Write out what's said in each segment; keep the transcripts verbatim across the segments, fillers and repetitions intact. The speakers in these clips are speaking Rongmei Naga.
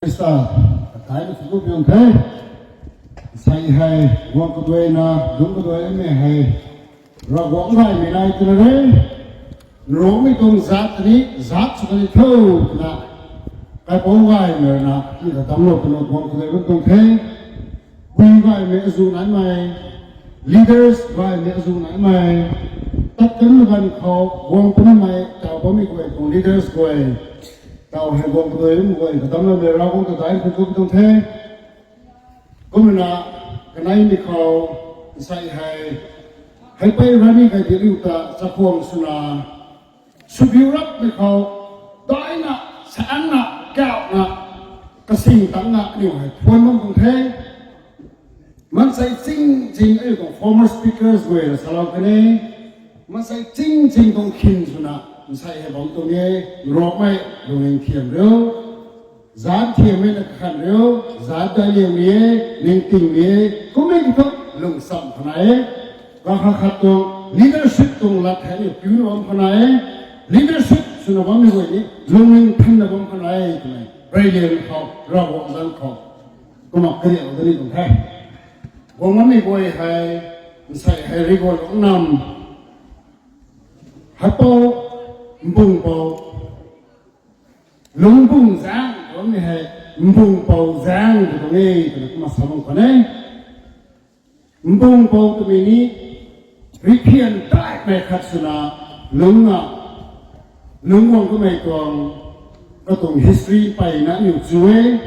Sa, kathai na sw ku piang the. Sai hei, guang kaduaina, lungc kaduaimei hei, Ravguangc gaymei nai twna re. Nruangmei tuang zaat ni, zaat sw kani tho, twna. Kaipouc gaymei na, ni ta damclou twna guang kaduai bam tuang the. Pui gaymei azuh naimei, leaders gaymei azuh naimei, tat kanmei ganv khou guang punmei taw bammei guay tuang leaders guay, taw hei guang kaduai bam guay, kadamcloumei Ravguangc ta daih khun ku tuang the. Kumna, kaneimei khou, nsei hei, Heipei Rani Gaidinliu ta chakhwang swna, swbiu rapmei khou, daina, saanna, kauhna, kasing tangna aniu hei thuan bam tuang the. Maansei ching ching aniu tuang former speakers guay rui salou kan e. Maansei ching ching tuang khin swna, nsei hei bam tuang e, Nruangmei, lungning thiam riu. Zaat thiammei na kakhan riu, zaat daic liangmei e, ningtingmei e, kummei ki thu lungcham khana e. Kakhat khat tuang leadership tuang lat hei ni piuna bam khana e. Leadership swna bammei guay ni lungning thanna bam khana e twmei, reyliang khou, Ravguangc zanc khou, kumna kariak dani tuang the. Guang bammei guay hei, nsei hei Riguanluang nam, Haipou, Mbungpou, Lungcbung Zaeng, bammei hei, Mbungpou Zaeng tw tuang e twna kumna sa bam khwan e. Mbungpou twmei ni, rikhian taimei khat swna, lungcna, lungc guang kamei tuang, katuang history mpeyna aniu chu e.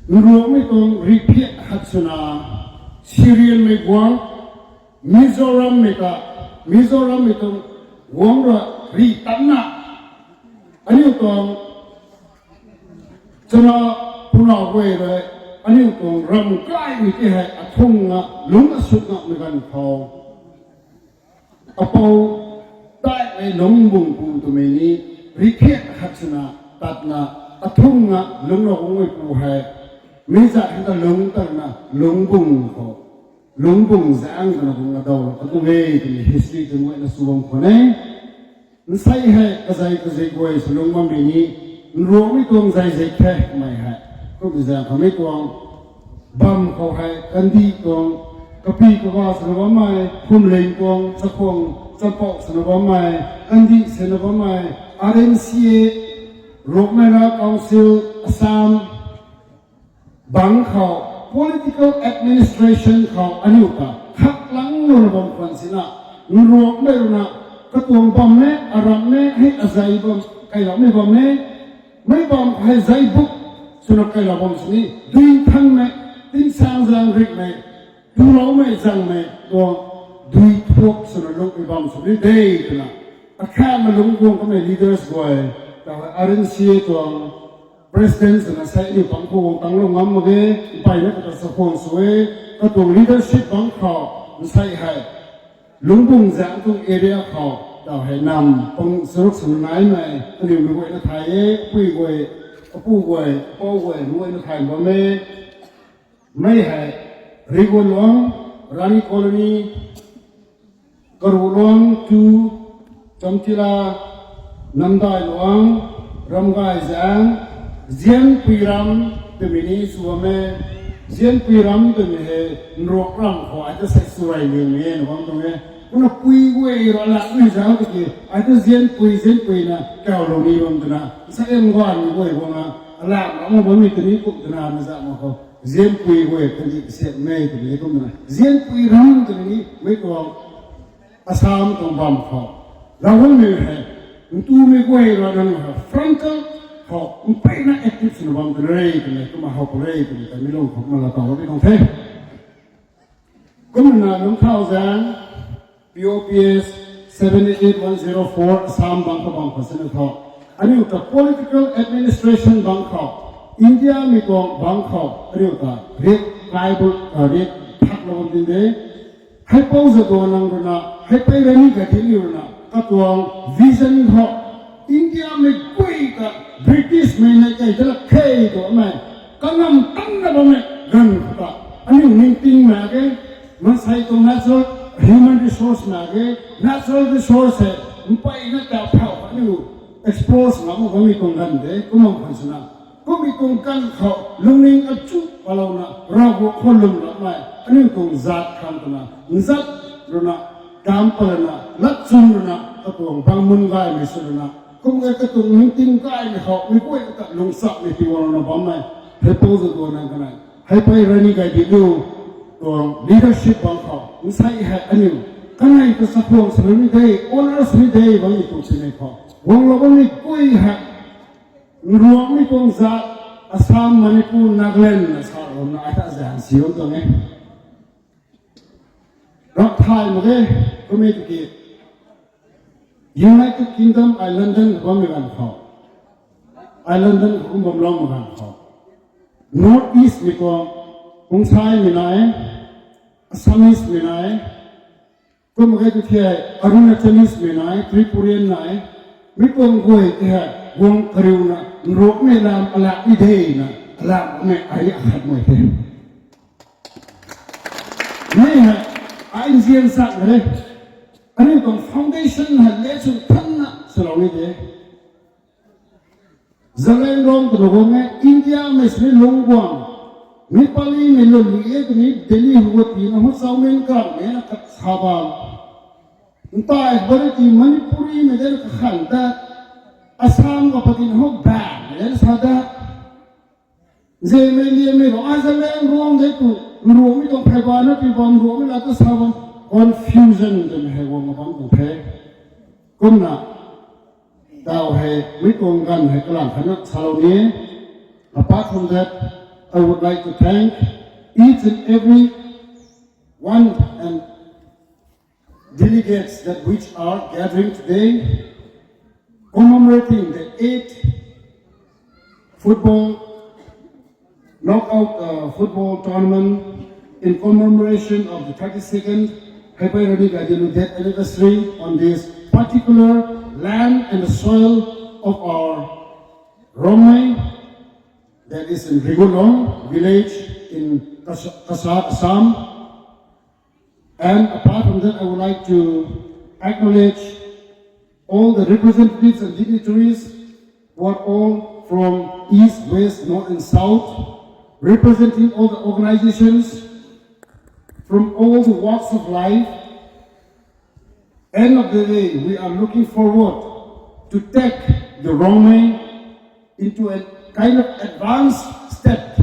Nruangmei tuang rikhian khat swna, Syrianmei guang, Mizorammei ta, Mizorammei tuang guang rui rih tanna, aniu tuang chana puna guay rui, aniu tuang ram kaimei tei hei athung nga lungc asuk ngamei ganv khou, apou taimei Lungcbung pu twmei ni rikhian khat swna tatna athung nga lungcna guangmei pu hei, mi zat hei ta lungc tanna Lungcbung khou Lungcbung Zaeng twna kumna daw katuang e twmei history tei guayna sw bam khwan e. Nsei hei kazei kazei guay sw lungc bammei ni, Nruangmei tuang zay zay the mei hei, kummei zaeng khamei tuang bam khou hei kandih tuang, kapi kaga swna bammei, Phumling tuang chakhwang champouh swna bammei, kandih swna bammei, R N C A, Ruangmei Naga Council, Assam, bangc khou, political administration khou aniu ta khaklangc luna bam khwan sina, Nruangmei rui na, katuang bam e, aram e, hei azei bam, kailoumei bam e, mei bam hei zay buk swna kailou bam sini, dui thanmei, tingsaengzaeng rikmei, duloumei zangmei tuang, dui thuak swna lungcmei bam sini de twna, akhatna lungc guang kamei leaders guay, ta hei R N C A tuang, President swna sei aniu pang khou guang tanglou ngam mak ge, mpeyna kata chakhwang sw e, katuang leadership bangc khou, nsei hei, Lungcbung Zaeng tuang area khou, taw hei nam pang charuk swna naimei, aniu mei guayna thay e, apui guay, apu guay, apou guay, mei guayna thay bam e, mei hei, Riguanluang, Rani Colony, Karuhluang tu, Chamtila, Namdailuang, Ramgayzaeng, Zianpuiram twmei ni sw bam e, Zianpuiram twmei hei Nruak ram khou ai ta sei swrey liangmei na bam tuang e. Kumna pui guay rui alatmei zauc tiki, ai ta Zianpui, Zianpuina, kaulou ni bam twna, sa em guanmei guay guangna, alat mak bammei tini kum twna na zauc mak khou, Zianpui guay kandih kasiamhmei twmei ni kumna, Zianpuiram twmei ni mei tuang, Assam tuang bam khou, Ravguangc mei hei, ntumei guay rui nang hei frontal khou mpeyna active swna bam twna re twmei, kumna how pw re twmei, ta mi lung khou kumna laa taw lamei tuang the. Kumna lungc thau zaeng, P O P S seven eight one zero four Assam bangc khou bam khou sini thu, aniu ta political administration bangc khou, India mei tuang bangc khou, aniu ta riak kaibul, riak thaklou bam tin de. Heipou Jadonang rui na, Heipei Rani Gaidinliu rui na, katuang vision khou, India mei guay ta British mei nei kei tala khe twmei, kangam tanna bammei ganv khou ta, aniu ningting mak ge, maansei tuang natural, human resource mak ge, natural resource hei, mpeyna ta phau aniu explore sw ngam bammei tuang ganv de, kumna khwan swna, Kummei tuang kan khou lungning achu palouna Ravguangc khou lwm ramei aniu tuang zat khang twna nzat ruina, kam palana, lat chun ruina, katuang bang mun gaymei sw ruina, kum e katuang ningting gaymei khou mei guay ta lungchapmei tiwang ruina bammei, hei pou zat duan nang kanei, hei pei rani gay di lu tuang leadership bang khou nsei hei aniu kanei ta chakhwang sw ni de, honor sw ni de bangmei tuang sinei khou guanglou bammei guay hei Nruangmei tuang zat, Assam, Manipur, Nagaland na sa ram na ai ta zan si ram tuang e. Rap thay mak e, kummei tiki United Kingdom ai London khou bammei ganv khou, ai London khou kum bam lou mak ganv khou, North East mei tuang, Kungsaimei nai, Assamese mei nai, kum mak ge tu thei, Arunachalese mei nai, Tripurian nai, mi tuang guay ti hei guang kariuna nruakmei lam alak ni de na, alak mei ai akhat mei the. Mi hei, ai nzian sak re. Aniu tuang foundation hei le sw thanna swlou ni de. Zeliangrong twna guang e, Indiamei sini lungc guang. Mi Palimei lun ni e twni Delhi hu tina hu chowmeng kan e na khat sa bam. Ntai bari ti Manipurimei den kakhan ta, Assam ka patin hu bam den sa ta. Zemei liammei rong a Zeliangrong de tu, nruangmei tuang phey bana pi bam, nruangmei la tu sa bam, confusion twmei hei guang bam tuang the. Kumna, tau hei, mi tuang ganv hei kalam khatna salou ni e. Apart from that, I would like to thank each and every one and delegates that which are gathering today, commemorating the eighth football knockout, uh, football tournament in commemoration of the thirty-second Heipai Rani Gaidinliu death anniversary on this particular land and the soil of our Rongmei, that is in Rigulong village in Kas-, Cachar, Assam. And apart from that, I would like to acknowledge all the representatives and dignitaries who are all from East, West, North and South, representing all the organizations from all the walks of life. End of the day, we are looking forward to take the Rongmei into a kind of advanced step,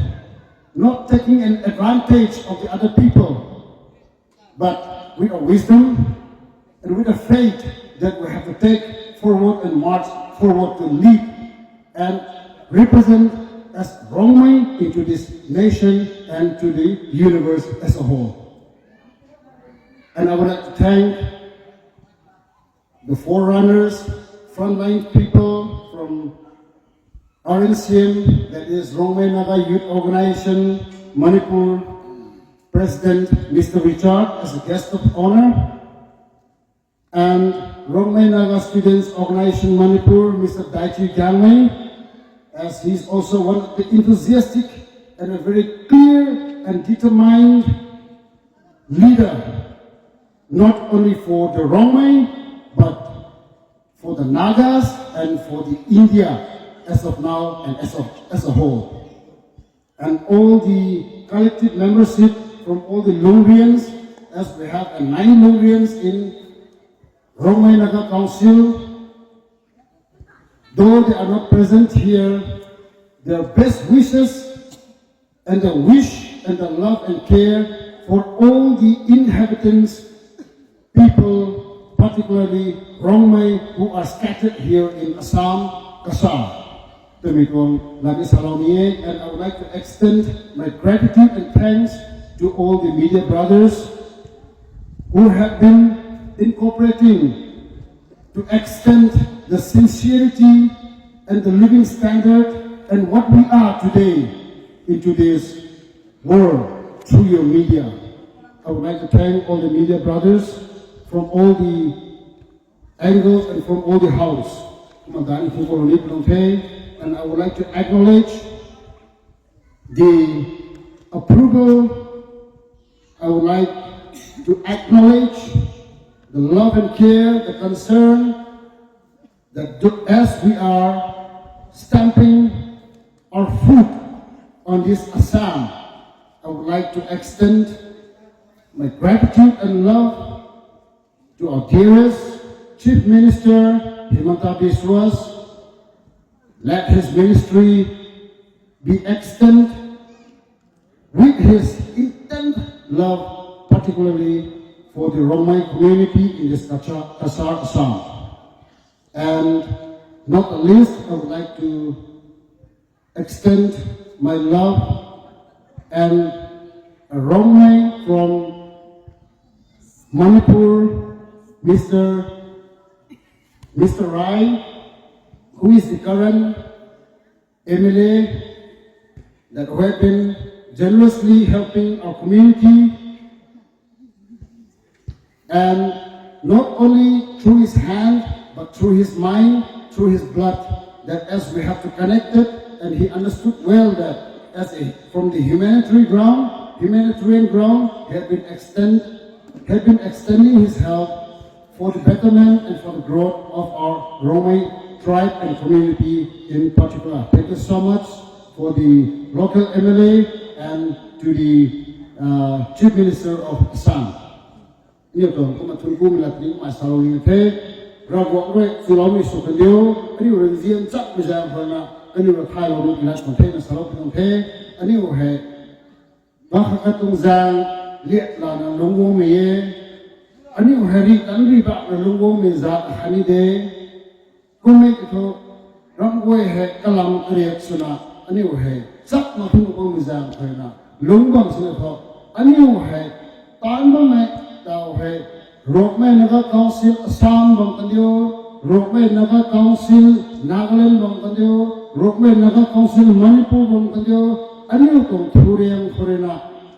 not taking an advantage of the other people, but with a wisdom and with a faith that we have to take forward and march forward to lead and represent as Rongmei into this nation and to the universe as a whole. And I would like to thank the forerunners, frontline people from R N C M, that is Rongmei Naga Youth Organization, Manipur, President Mister Richard as a guest of honor, and Rongmei Naga Students Organization Manipur, Mister Daichi Gangmei, as he is also one of the enthusiastic and a very clear and determined leader, not only for the Rongmei, but for the Nagas and for the India as of now and as of, as a whole. And all the collective membership from all the Lungrians, as we have a nine Lungrians in Rongmei Naga Council, though they are not present here, their best wishes and the wish and the love and care for all the inhabitants, people, particularly Rongmei, who are scattered here in Assam, Cachar. Twmei tuang lam ni salou ni e, and I would like to extend my gratitude and thanks to all the media brothers who have been incorporating to extend the sincerity and the living standard and what we are today into this world through your media. I would like to thank all the media brothers from all the angles and from all the house. Kumna dan khou khou ni pulung the, and I would like to acknowledge the approval. I would like to acknowledge the love and care, the concern that do, as we are stamping our foot on this Assam, I would like to extend my gratitude and love to our dearest Chief Minister Himanta Biswas. Let his ministry be extended with his intense love, particularly for the Rongmei community in this Cachar, Cachar Assam. And not the least, I would like to extend my love and a Rongmei from Manipur, Mister Mister Rai, who is the current M L A that have been generously helping our community, and not only through his hand, but through his mind, through his blood, that as we have to connect it, and he understood well that as a, from the humanitarian ground, humanitarian ground, he had been extend, had been extending his help for the betterment and for the growth of our Rongmei tribe and community in particular. Thank you so much for the local M L A and to the uh, Chief Minister of Assam. Aniu tuang kumna thun kumna lat ni kumna salou ni the. Ravguangc rui chuloumei sw kan diu. Aniu rui nzian chakmei zaeng khou na, aniu rui thaylou ni lat kan the na salou kan the. Aniu hei Bakha katuang zaeng liat lana lungc guangmei e. Aniu hei ri tan ri bak na lungc guangmei zaat khatni de. Kummei kiu thu, ramh guay hei kalam kariak swna, aniu hei chakna hung guangmei zaeng khou na lungc bam swna thu, aniu hei taanc bammei tau hei Rongmei Naga Council Assam bam kan diu, Rongmei Naga Council Nagaland bam kan diu, Rongmei Naga Council Manipur bam kan diu, aniu tuang thuriang khou rui na,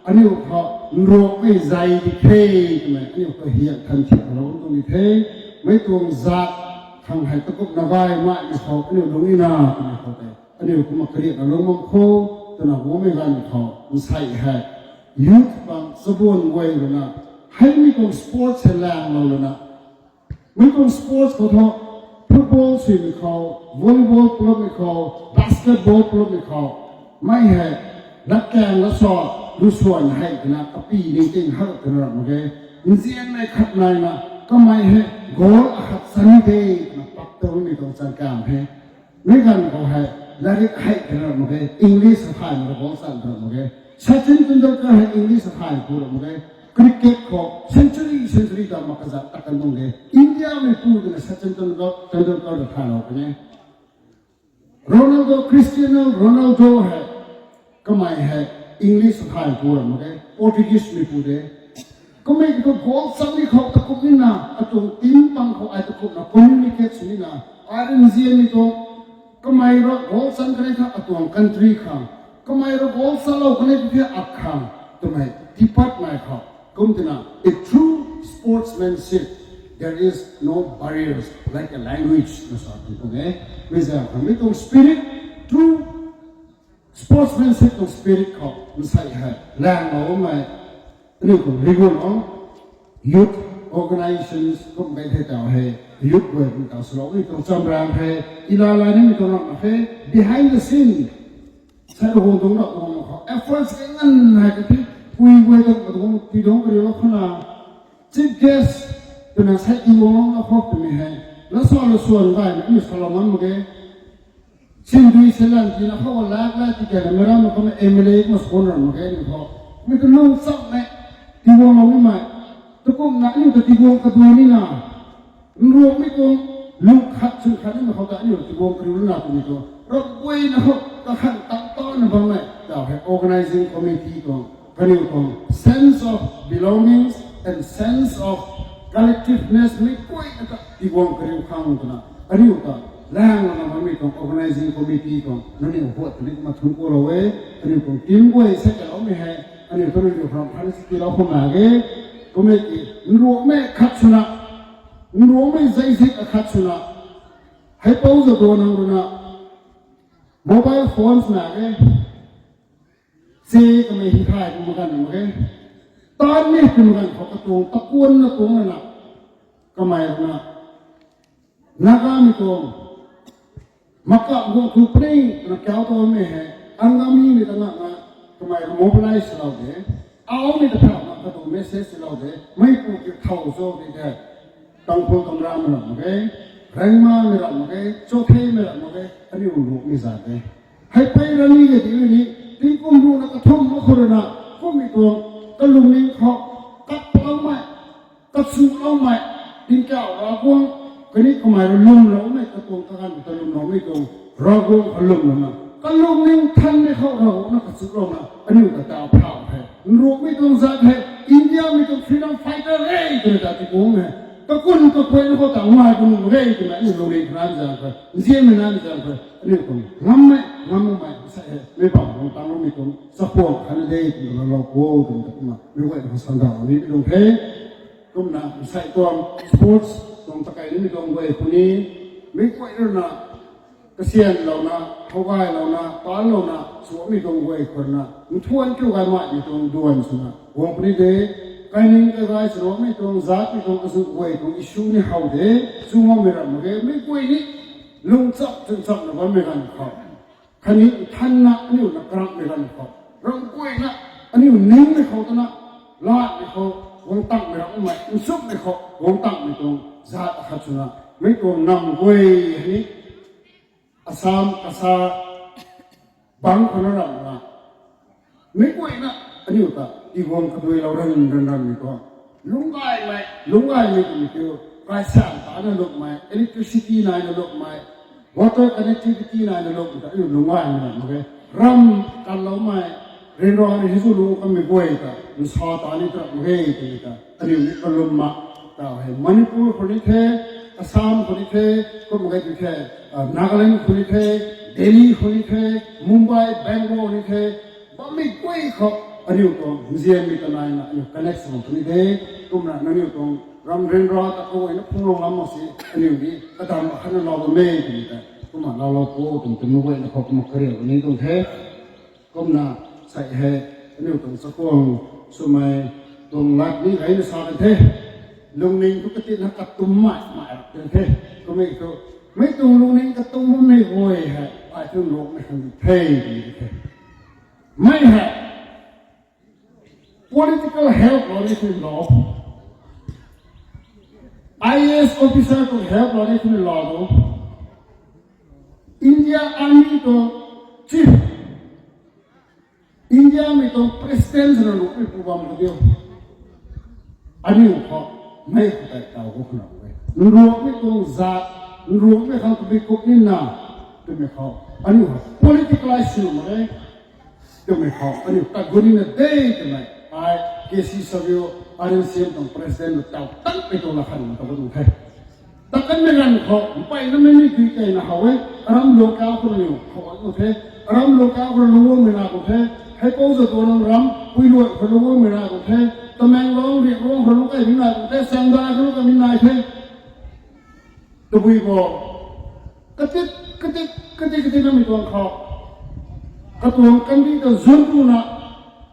aniu khou nruakmei zay di the twmei, aniu khou hiak than thiak lou tuang di the, mei tuang zaat khang hei takumna gay mai ni khou aniu lungc ni na twmei khou tei, aniu kumna kariakna lungc bam khou, twna guangmei ganv khou, nsei hei youth bang chabuan guay rui na, hei mi tuang sports hei langlou lana, mi tuang sports khou thu, football swmei khou, volleyball plupmei khou, basketball plupmei khou, mei hei latkaeng lat sa, lu suan hei twna kapi ningting hak twna ram mak ge. Nzianmei khat naina, kamei hei goal akhat chan de twna pak tawmei tuang chan kam he. Mi ganv khou hei, latrik hei twna ram mak ge, English sa thay mak ge, goal chan twna ram mak ge. Sachin Tendulkar hei English sa thay khou ram mak ge. Cricket khou century century ta mak kazat tak kan tuang de. Indiameipu twna Sachin Tendulkar, Tendulkar ta thaylou kan e. Ronaldo, Cristiano Ronaldo hei, kamei hei English sa thay khou ram mak ge, Portuguese meipu de. Kummei kiu thu goal chan ni khou takumna, atuang team pang khou ai takumna communicate sw nina, ai rui nzianmei tuang, kamei rui goal chan kanei tha atuang country khang, kamei rui goal chanlou kanei tha akhang, twmei tipat nai khou. Kum twna, a true sportsmanship, there is no barriers like a language, na sa tuang e. Mi zaeng khou mi tuang spirit, true sportsmanship tuang spirit khou nsei hei langlou mei, aniu tuang rigun o, youth organizations kum kai the tau hei, youth guay kum tau swlou ni tuang chamrang hei, ilalai nimei tuang ram hei, behind the scene, sai hu tuang ram khou efforts kei nganv hei kati, pui guay tuang tuang ti tuang kariulou khou na, chief guest twna sai ti guanglou na khou twmei hei, la sa lu suan gaymei aniu salou ngam mak ge. Sindui se lan tina khou lak la ti kena meic ram na khou M L A kumna swan ram mak ge ni khou. Mi tu lung chakmei, ti guanglou nimei, takumna aniu ta ti guang kadui nina, nruakmei tuang, lung khat chwn khat nimei khou ta aniu ti guang kariu na twmei tuang, ram guayna khou kakhan tang tana bammei tau hei organizing committee tuang, kaniw tuang sense of belongings and sense of collectiveness mei guayna ta ti guang kariu khang twna, aniu ta lang lana bammei tuang organizing committee tuang nangniw huat twni kumna thun kulou e. Kaniw tuang team guay sa kaloumei hei, aniu ta nangniw ram khatna si tilou khou mak ge. Kummei ki, nruakmei khat swna, nruakmei zeizik akhat swna, heipou za tuang nang rui na, mobile phones mak ge, se kamei hi thay kum ganv mak ge, taanc ni kum ganv khou katuang takuanna tuang lana, kamei rui na, Nagamei tuang Makap guang thu puni twna kau ta mei hei, Angami mei ta ngak na, kamei mobilize lou de. Au mei ta phau na katuang message lou de. Mei pu ki thau cho di the. Tangkhul Kamra mei ram mak ge, Rengma mei ram mak ge, Chothe mei ram mak ge, aniu lu mi za de. Hei pei rani ge di ni, tingkum ru na kathum ma khou rui na, kum mi tuang, kalung ning khou, kap lou mei, kachu lou mei, tingkauh Ravguangc, kani kamei rui lwm lou mei, katuang kaganv ta lwm lou mei tuang, Ravguangc kalwm lou na, kalung ning than mei khou Ravguangc na kachu lou na, aniu ta ta phau hei. Nruak mei tuang zat hei, India mei tuang freedom fighter hei, twna ta ti kung hei. Kakun kakuay na khou ta ngai kung hei, twna aniu lung ning khanan zang khou, nzianmei nan zang khou, aniu tuang ngam mei, ngam mei, sa hei, mei bam tuang tang lou mei tuang, chakhwang khan de, twna lou lou khou, twna ta kumna, mei guay na khou sanda ni mei tuang the. Kumna, nsei tuang sports, tuang takai ni mei tuang guay khou ni, mei guay rui na, kasian lou na, khou gay lou na, pan lou na, suamei tuang guay khou na, nthuan kiu gay mai mei tuang duan swna, guang puni de, kaining kagay swna, mei tuang zat mei tuang azu guay tuang issue ni how de, chu ngam mei ram mak ge, mei guay ni, lung chap, chun chap na bam mei ganv khou. Khatni nthan na, aniu na karamh mei ganv khou. Ram guay na, aniu ning mei khou twna, lat mei khou, guang tang mei ram mei, nchumh mei khou, guang tang mei tuang, zat akhat swna, mei tuang nam guay hei ni, Assam, Kasa, bang khou na ram na. Mei guay na, aniu ta, tiguang kadui lou ran, ran, ran mei tuang. Lungc gaymei, lungc gaymei twmei kiu, kaisan ta na lukmei, electricity nai na lukmei, water connectivity nai na lukmei ta, aniu lungc gaymei na mak ge. Ram kanloumei, ryanra ni hei zu lungc kanmei guay ta, nsa ta ni ta mak ge, twmei ta, aniu ni kalum ma, ta hei Manipur khou ni the, Assam khou ni the, kum mak ge tw the, ah, Nagaland khou ni the, Delhi khou ni the, Mumbai, Bangalore ni the, bammei guay khou, aniu tuang nzianmei ta nai na, aniu connect sw bam puni de, kumna nangniw tuang ram ryanra ta kaguayna phungclou ngam mak si, aniu ni kadam akhatna lou bam e, twmei ta, kumna lou lou khou, twmei ta mei guayna khou kumna kariu ni tuang the. Kumna, sei hei, aniu tuang chakhwang swmei tuang lat ni gayna sa kan the. Lungning tu katina katum mai, mai rap kan the. Kummei tu, mei tuang lungning katum bammei guay hei, ai tu lungmei khang di the, di the. Mei hei, political help lou ni twna lou. I A S officer tuang help lou ni twna lou. India Army tuang chief, India mei tuang president swna lungmei pu bam ka diu. Aniu khou, mei khou tei taw khou khou na e. Nruakmei tuang zat, nruakmei khang tabui kuk nina, twmei khou. Aniu khou politicalize sw mak e. Twmei khou, aniu tat gu nina de twmei. Ai, K C Savio, R N C M tuang president na taw tanmei tuang la khan taw gu tuang the. Takanmei ganv khou, mpeyna mei ni dui keyna how e, aram lungc kau khou na niw khou anu the, aram lungc kau khou na lungc guangmei na khou the, Heipou Jadonang ram, Puiluat khou lungc guangmei na khou the, Tamenglong, Riakluang khou lungc kaimei na khou the, Sangdai khou lungc kaimei nai the. Tabui bo, katit, katit, katit, katit namei tuang khou, katuang kandih ta zun tuna,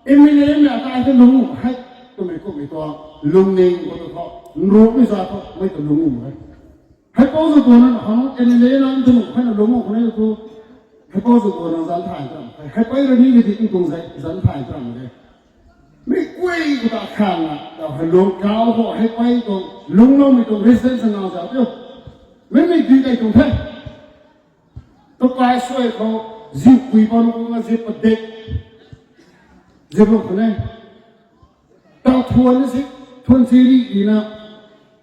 M L A mei akai the lungc hei, twmei kummei tuang, lungning khou tu khou, nruakmei za khou, mei ta lungc hei. Heipou Jadonang khou, M L A nang tu khou na lungc khou ni tu, Heipou Jadonang zanc thay tram, Heipei Rani ni di tuang zai, zanc thay tram de. Mei guay khou ta khang na, ta hei lungc kau khou, Heipei tuang, lungcloumei tuang residence na zau tu. Mei mei dui kei tuang the. Takai suai khou, ziu kui bam khou na ziu padik. Ziu bam khou ne. Tau thuan na si, thuan si ri di na.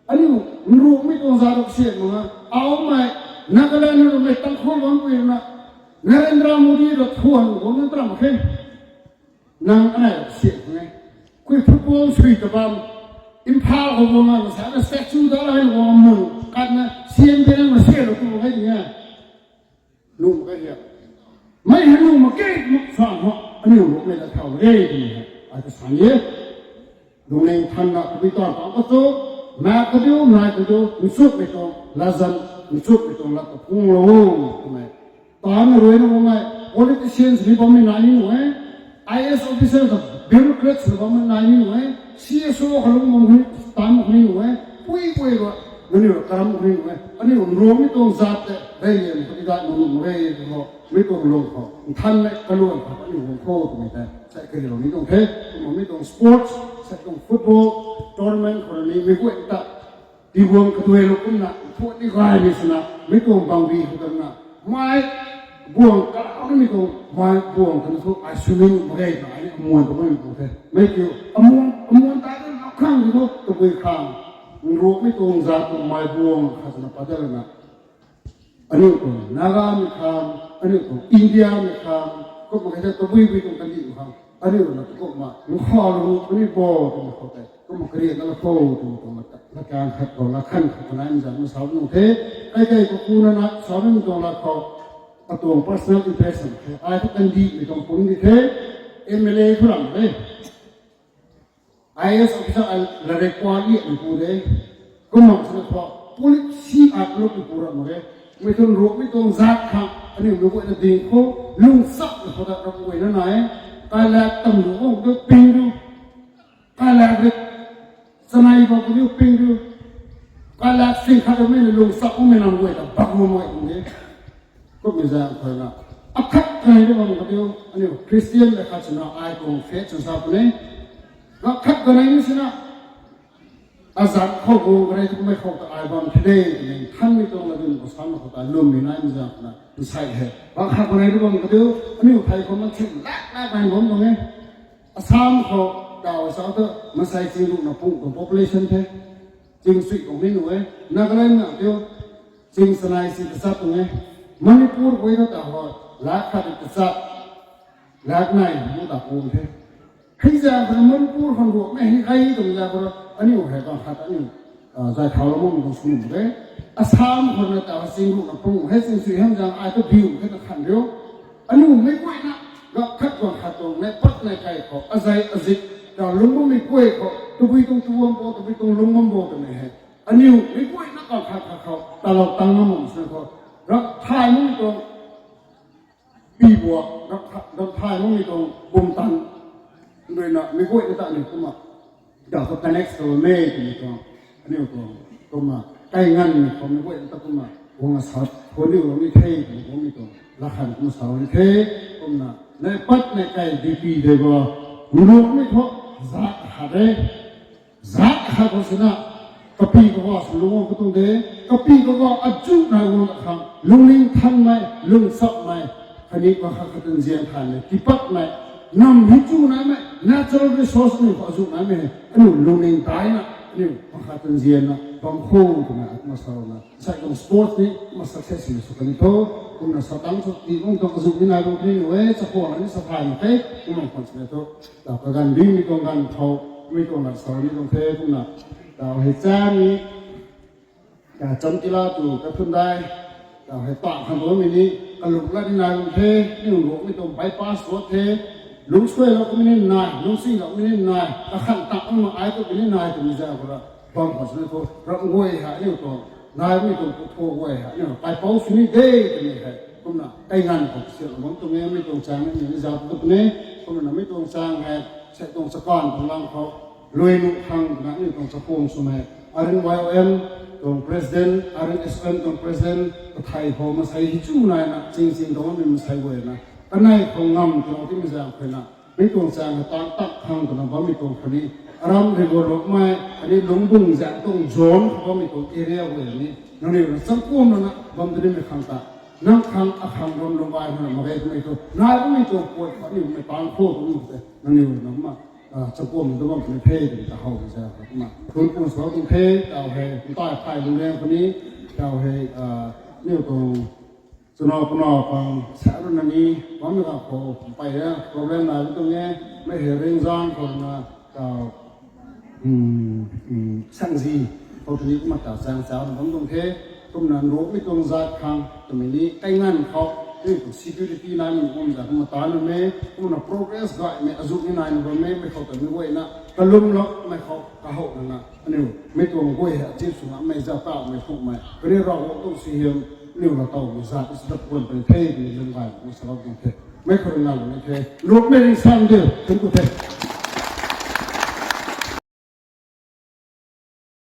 Aniu, nruakmei tuang za ruk sian mak na. Aumei, Nagaland rui mei Tangkhul bam kui na. Narendra Modi rui thuan khou na tram khe. Nang anei rui sian khou ne. Kui football sui ta bam. Imphal khou guang na, sa na statue ta la hei guang mun. Kat na, C M P na ma sian rui tu hei di na. Lung ka hia. Mei hei lung mak ke, mak sa ho. Aniu lungmei la thau re, di hei. Ai ta san ye. Lungning than na, kabi tuan pang ka tu. Na kabiu, na kabiu, nchukmei tuang, lazan, nchukmei tuang, la ta phung lo, twmei. Taanv na rui na bam mei, politicians ni bammei nai ni nu e. I A S officers, bureaucrats ni bammei nai ni nu e. C S O kha lung bam ni, taanv ni nu e. Pui pui rui. Aniu karam ring e, aniu Ruangmei tuang zat te rey lian khou ti dat nunc rey khou, mi tuang lung khou nthan le kaluan khou aniu guang khou twmei tei sei kariu ni tuang the. Kumna mi tuang sports, sei tuang football tournament khou ni mi guay ta ti guang kaduai lou kumna thu ni gay ni swna mi tuang bangbi khou tana mai buang ka ni mi tuang mai buang kan thu ai swimming mak ge na ai ni amuan ta mai tuang the. Mei kiu amuan amuan ta na khang thu tabui khang Ruangmei tuang zat tuang mai buang khat na padat na aniu tuang Nagamei khang, aniu tuang Indiamei khang, kumna kei ta tabui bui tuang kandih khang, aniu na kumna nkhaw lu aniu bo tuang khou tei kumna karian na la khou tuang tuang la kang khat khou la khan khou kanai zan na sau nung the. Kai kai khou kuna na sau nung tuang la khou atuang personal impression the. Ai thu kandihmei tuang pum di the, M L A thu ram de, I A S officer ai la require ni pu de. Kumna sina khou policy at luk pu ram de. Mi tuang Ruangmei tuang zat khang aniu mi guay na ding khou lung sap na khou ta ram guay na nai. Kailak tam lu guang tu ping du, kailak rit chanei bam tu ping du, kailak sing khat mei na lung sap mei nam guay ta bak mo mai de. Kumna zan khou na akhat kanei de bam ka diu aniu Christian le khat swna ai tuang faith chwn sa pu ne. Akhat kanei ni swna azat khou guang kanei tu mei khou ta ai bam the de twmei thanmei tuang la dun khou sam khou ta lwmmei nai mi zan khou na nsei he. Bang khat kanei de bam ka diu aniu thei khou man thim lak lak nai bam tuang e. Assam khou daw sa tu masei ching runa pung tuang population the. Ching sui tuang ni nu e. Nagaland na diu ching sanei si ta sat tuang e. Manipur guay ta ta ho lak khat ta sat, lak nai mu ta pum the. Hei zan khou Manipur khang Ruangmei hei kai tuang zan khou aniu hei bang khat aniu zai thau la mung tuang sw num de. Assam khou na ta ching runa pung hei ching sui hang zan ai ta biu hei ta khan riu. Aniu mei guay na gap khat guang khat tuang nai pat nai kai khou azei azik ta lungc bammei guay khou tabui tuang tuang bo tabui tuang lungc bam bo twmei hei aniu mei guay na gap khat khat khou talou tang na mung sw khou rap thay mung tuang pi buak, gap thay mung mi tuang bumtan ruina mi guay na ta aniu kumna daw khou connect sw mei twmei tuang aniu tuang kumna kai nganvmei khou mi guay na ta kumna guang a sa khou niu lou ni the twmei guangmei tuang lakhan kumna sa ni the. Kumna nai pat nai kai D P de bo, Ruangmei thu zat khat de. Zat khat khou sina kapi kaguay sw lung khou tuang de, kapi kaguay azuh nai guang khang lungning thanmei, lung sapmei, khatni bang khat khat nzian thaymei tipatmei, nam hi chu naimei natural resource aniu khou azuh naimei hei aniu lungning daina aniu bang khat nzianna bam khou twmei kumna sa na sei tuang sports ni kumna success ni sw kani tho. Kumna sa tang sw ti kum tuang azuh ni nai bam kani nu e, chakhwang ni sa thay mak khe. Kumna khwan sina tho, taw kagandimei tuang ganv khou mi tuang lat sa ni tuang the. Kumna taw hei chang ni chamkila tu kathundai taw hei ta khang bammei ni kaluk lat ni nai bam the. Aniu Ruangmei tuang bypass road the, lungcsuailou kumei ni nai, lungcsiloumei ni nai, kakhan tak ma ai tu ni nai twmei zan khou ra bam khou sina thu ram guay hei aniu tuang naimei tuang puthu guay hei aniu kaipouc sw ni de twmei hei kumna kai nganv khou kasiamh bam tuang e. Mi tuang chang ni ni zat tu puni, kumna mi tuang chang hei sei tuang chakan tuang lang khou lui nuh khang twna aniu tuang chakhwang swmei R N Y O M tuang president, R N S O M tuang president kathei khou masei hi chu naina ching ching tuang mi masei guayna kanei khou ngam tuang timei zan khou na mi tuang chang hei tan tak khang twna bammei tuang khatni aram River Road mei khatni Lungbung zan tuang zone khou bammei tuang area guay ni nangniw na changkuam lana bam twmei khang ta nang khang akhang ram lung ai hana mak ge twmei thu nai bammei tuang puat khatni mei tan khou twmei te nangniw na ma changkuam tu bam twmei the twmei ta how twmei sa kumna thun kum sa tuang the. Taw hei ntai phai lung reng khatni taw hei niw tuang chuna puna pang sa runa ni bammei ganv khou mpey e problem nai tuang e. Mei hei ringzang khou na taw sangzi khou tini kumna taw chang chau na bam tuang the. Kumna Ruangmei tuang zat khang twmei ni kai nganv khou ni tuang security naimei kum zat kumna ta nuh e. Kumna progress gaymei azuh ni nai na bammei mei khou twmei guayna kalumloumei khou kahowna na aniu mi tuang guay hei achieve sw ngammei zat tawmei phungmei kani Ravguangc tuang suaihiam aniu na tawmei zat sw dat kuan puni the twmei lung gay kumna salou tuang the. Mei khou rui ngalou ni the, Ruangmei ringsan diu thun ku the.